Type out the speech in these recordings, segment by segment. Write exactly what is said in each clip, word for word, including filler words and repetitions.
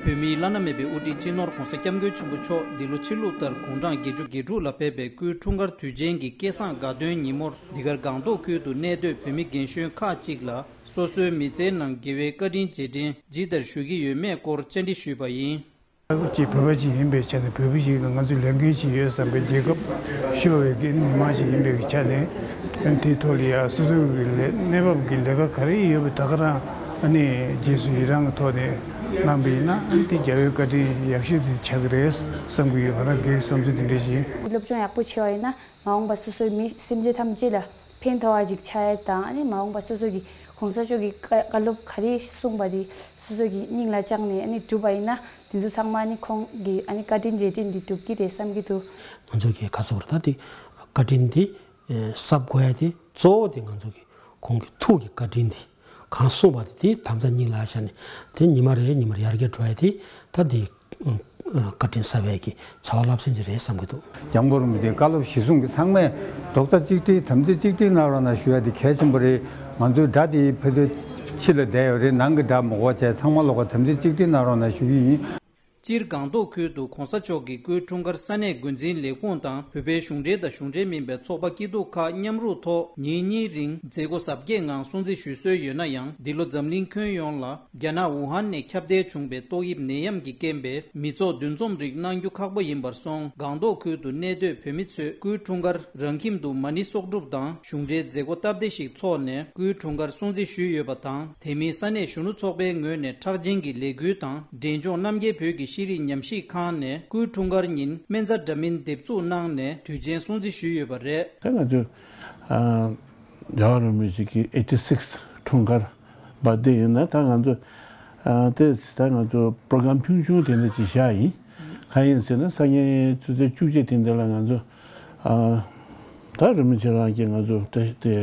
བོད་མིའི་བླ་ན་མེད་པའི་དབུ་ཁྲིད་སྤྱི་ནོར་༧གོང་ས་༧སྐྱབས་མགོན་ཆེན་པོ་མཆོག་འདི་ལོ་ཕྱི་ལུགས་ལྟར་དགུང་གྲངས་བརྒྱད་ཅུ་གྱ་དྲུག་ལ་ཕེབས་པའི་སྐུའི་འཁྲུངས་སྐར་དུས་ཆེན་གྱི་སྐལ་བཟང་དགའ་སྟོན་ཉིན་མོར་འདི་གར་སྒང་ཏོག་ཁུལ་དུ་གནས་སྡོད་བོད་མི་རྒན་གཞོན་ཁག་ཅིག་ལ་སོ་སོའི་མི་ཚེའི་ནང་དགེ་བའི་བཀའ་དྲིན་རྗེས་དྲན་ཇི་ལྟར་ཞུ་གི་ཡོད་མེད་སྐོར་བཅར་འདྲི་ཞུས་པ་ཡིན། ཅིག་བོད་པ་ཅིག་ཡིན་པའི་ཆ་ནས་བོད་པ་ཞིག་ལ་ང་ཚོས་ལས་འགན་ཅིག་ཡོད་བསམ་པའི་རྒྱལ་ཁབ་ཤོར་བའི་གི་མི་མང་ཞིག་ཡིན་པའི་ཆ་ནས་དེའི་ཐོག་ལ་ཡ་སོ་སོའི་གི་ལས་གནས་བབ་ཀྱི་ལས་ཀ་ག་རེ་ཡོད་པ་ད་ག་རང་ཨ་ནི་རྗེས་སུ་ཡི་རང་གི་ཐོག་ནས་གནང་པ་ཡིན་ན་ཨ་ནི་དེ་རྒྱལ་བའི་བཀའ་དྲིན་ཡག་ཤོས་དེ་ཆགས་ཀྱི་རེད་བསམ་གི་ཡོད། ང་རང་གི་བསམ་ཚུལ་དེ་འདྲ་ཞིག་ཡིན། སློབ་སྦྱོང་ཡག་པོ་བྱས་པ་ཡིན་ན་མ་འོངས་པ་སོ་སོའི་མི་སེམས་ཅན་ཐམས་ཅད་ལ་ཕན་ཐོགས་པ་ཅིག་ཆགས་ཡས་དང་ཨ་ནི་མ་འོངས་པ་སོ་སོ་གི་གོང་ས་མཆོག་གི་བཀའ་བཀའ་སློབ་ག་རེ་གསུངས་པ་དེ་སོ་སོ་གི་སྙིང་ལ་བཅངས་ནས་ཨ་ནི་བསྒྲུབས་པ་ཡིན་ན་དེ་ཚོ་ཚང་མ་ཨ་ནི་ཁོང་གི་ཨ་ནི་བཀའ་དྲིན་རྗེས་དྲན་འདི་འགྲུབ་ཀྱི་རེད་བསམ་གྱི་འདུག་ང་ཚོ་གི་ག་ཟེར་བ་ད་དེ་བཀའ་དྲིན་དེ་ཨེ་གསབ་དགོས་ཡ་དེ་གཙོ་བོ་དེ་ང་ཚོ་གི་ཁོང་གི་ཐུགས་ཀྱི་བཀའ་དྲིན་དེ་གང་གསུངས་པ་དེ་དེ་དམ་བཅའ་སྙིང་ལ་བཞག་ནས་དེ་ཉི་མ་རེ་ཉི་མ་རེ་ཡར་རྒྱས་འགྲོ་ཡ་དེ་ད་དེ་ཨ་བཀའ་དྲིན་གསབ་ཡ་གི་བྱ་བ་རླབས་ཆེན་ཅིག་རེད་བསམ་གྱི་འདུག་སྐྱབས་མགོན་རིན་པོ་ཆེའི་བཀའ་སློབ་གཞི་བཟུང་གི་ཚང་མས་རྡོག་རྩ་གཅིག་སྒྲིལ་དམ་ཚིག་གཅིག་སྒྲིལ་གནང་རོགས་གནང་ཞུ་ཡ་དེ་གལ་ཆེན་པོ་རེད། ང་ཚོའི་དགྲ་དེ་ཕ་གིར་ཕྱི་ལ་བསྡད་ཡོད་རེད། ནང་གི་དགྲ་མ་དགོས་བྱས་ཚང་མ་ལོག་ག་དམ་ཚིག་གཅིག་སྒྲིལ་གནང་རོགས་གནང་ཞུ་གི་ཡིན། སྤྱིར་སྒང་ཏོག་ཁུལ་དུ་གོང་ས་མཆོག་གི་སྐུའི་འཁྲུངས་སྐར་ས་གནས་འགོ་འཛིན་ལས་ཁུངས་དང་བོད་པའི་གཞུང་འབྲེལ་དང་གཞུང་འབྲེལ་མིན་པའི་ཚོགས་པ་སྐྱིད་སྡུག་ཁག་མཉམ་རུབ་ཐོག་ཉིན་གཉིས་རིང་མཛད་སྒོ་གཟབ་རྒྱས་ངང་སྲུང་བརྩི་ཞུ་སྲོལ་ཡོད་ན་ཡང་འདི་ལོ་འཛམ་གླིང་ཁྱོན་ཡོངས་ལ་རྒྱ་ནག་ཝུ་ཧན་ནས་ཁྱབ་གདལ་བྱུང་བའི་ཏོག་དབྱིབས་ནད་ཡམས་ཀྱི་རྐྱེན་པས་མི་ཚོགས་འདུ་འཛོམས་རིགས་གནང་རྒྱུ་ཁག་པོ་ཡིན་པར་སོང་། སྒང་ཏོག་ཁུལ་དུ་གནས་སྡོད་བོད་མི་ཚོས་སྐུའི་འཁྲུངས་སྐར་རང་ཁྱིམ་དུ་མ་ཎི་གསོག་སྒྲུབ་དང་གཞུང་འབྲེལ་མཛད་སྒོ་སྟབས་བདེ་ཞིག་འཚོགས་ནས་སྐུའི་འཁྲུངས་སྐར་སྲུང་བརྩི་ཞུས་ཡོད་པ་དང་། དེ་མིན་ས་གནས་གཞོན་ནུ་ཚོགས་པའི་ངོས་ནས་གྲགས་ཅན་གྱི་ལས་འགུལ་དང་འབྲས་ལྗོངས་རྣམ་རྒྱལ་བོད་ཀྱི་ཤེས་རིག་ཉམས་ཞིབ་ཁང་ནས་སྐུའི་འཁྲུངས་སྐར་ཉིན་སྨན་རྩྭ་འདྲ་མིན་འདེབས་འཛུགས་གནང་ནས་དུས་ཆེན་སྲུང་བརྩི་ཞུས་ཡོད་པ་རེད། ད་ང་ཚོ་ཨ་རྒྱལ་བ་རིན་པོ་ཆེ་གི་ཨེ་ཊི་སིགས་འཁྲུངས་སྐར་བར་ཌེ་ཡིན་ན་ད་ང་ཚོ་ཨ་དེ་ད་ང་ཚོ་པྲོ་གྷ་རམ་ཆུང་ཆུང་དེ་འདྲ་ཅིག་བཞག་ཡིན། གང་ཡིན་ཟེར་ན་སང་ཉིན་ཆུ་ཚོད་བཅུ་གཅིག་དེ་འདྲ་ལ་ང་ཚོ་ཨ་ད་རིན་པོ་ཆེ་རང་གིས་ང་ཚོ་དེ་དེ་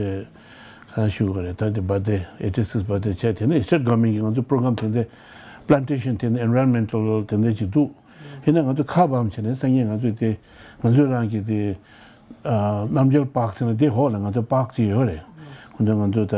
ག་ཞུ་དགོས་རེད། ད་དེ་བར་ཌེ་ཨེ་ཊི་སིགས་བར་ཌེ་བྱས་དེ་ནས་ཨེ་ཤི་ཡ་གྷར་མེན་གྱི་ང་ཚོ་པྲོ་གྷ་རམ་དེ་འདྲ་པ་ལན་ཊེ་ཤན་དེ་འདྲ་ཨེན་ཝའི་རོན་མེན་ཊལ་དེ་འདྲ་ཅིག་འདུག་ཡིན་ན་ང་ཚོ་ཁ་བམ་བྱས་ནས་སང་ཉིན་ང་ཚོས་དེ་ང་ཚོས་རང་གི་དེ་ཨ་རྣམ་རྒྱལ་པཱརྐ་ཟེར་ན་དེ་འོག་ལ་ང་ཚོ་པཱརྐ་ཅིག་ཡོད་རེད། ཁོང་ཚོས་ང་ཚོ་ད་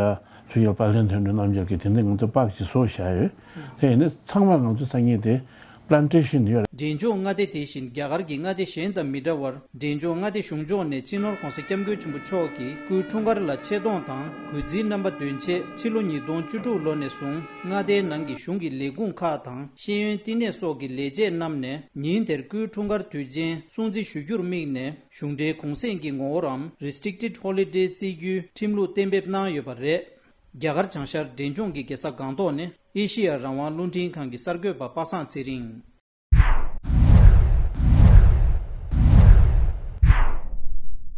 ཆོས་རྒྱལ་དཔལ་ལྡན་དོན་གྲུབ་རྣམ་རྒྱལ་གྱི་དེ་འདྲ་ང་ཚོ་པཱརྐ་ཅིག་བཟོ་བཞག་ཡོད། དེ་ཡིན་ན་ཚང་མ་ང་ཚོ་སང་ཉིན་དེ་པ་ལན་ཊེ་ཤན་ཡོད་རེད། འབྲས་ལྗོངས་མངའ་སྡེ་དེ་བཞིན་རྒྱ་གར་གྱི་མངའ་སྡེ་གཞན་དང་མི་འདྲ་བར་འབྲས་ལྗོངས་མངའ་སྡེ་གཞུང་ཕྱོགས་ནས་སྤྱི་ནོར་༧གོང་ས་༧སྐྱབས་མགོན་ཆེན་པོ་མཆོག་གི་སྐུའི་འཁྲུངས་སྐར་ལ་ཆེ་མཐོང་དང་གུས་བརྩིའི་རྣམ་པ་འདོན་ཆེད་ཕྱི་ལོ་ཉིས་སྟོང་བཅུ་དྲུག་ལོ་ནས་བཟུང་མངའ་སྡེའི་ནང་གི་གཞུང་གི་ལས་ཁུངས་ཁག་དང་ཤེས་ཡོན་བསྟི་གནས་སོགས་ཀྱི་ལས་བྱེད་རྣམས་ནས་ཉིན་དེར་སྐུའི་འཁྲུངས་སྐར་དུས་ཆེན་སྲུང་བརྩི་ཞུ་རྒྱུར་དམིགས་ནས་གཞུང་འབྲེལ་གུང་སེང་གི་ངོ་བོར་རམ་རི་སི་ཊིག་ཊེཌ་ཧོ་ལི་ཌེ་བརྩི་རྒྱུའི་ཁྲིམས་ལུགས་གཏན་འབེབས་གནང་ཡོད་པ་རེད། རྒྱ་གར་བྱང་ཤར་འབྲས་ལྗོངས་ཀྱི་རྒྱལ་ས་སྒང་ཏོག་ནས་ཨེ་ཤི་ཡ་རང་དབང་རླུང་འཕྲིན་ཁང་གི་གསར་འགོད་པ་པ་སངས་ཚེ་རིང་།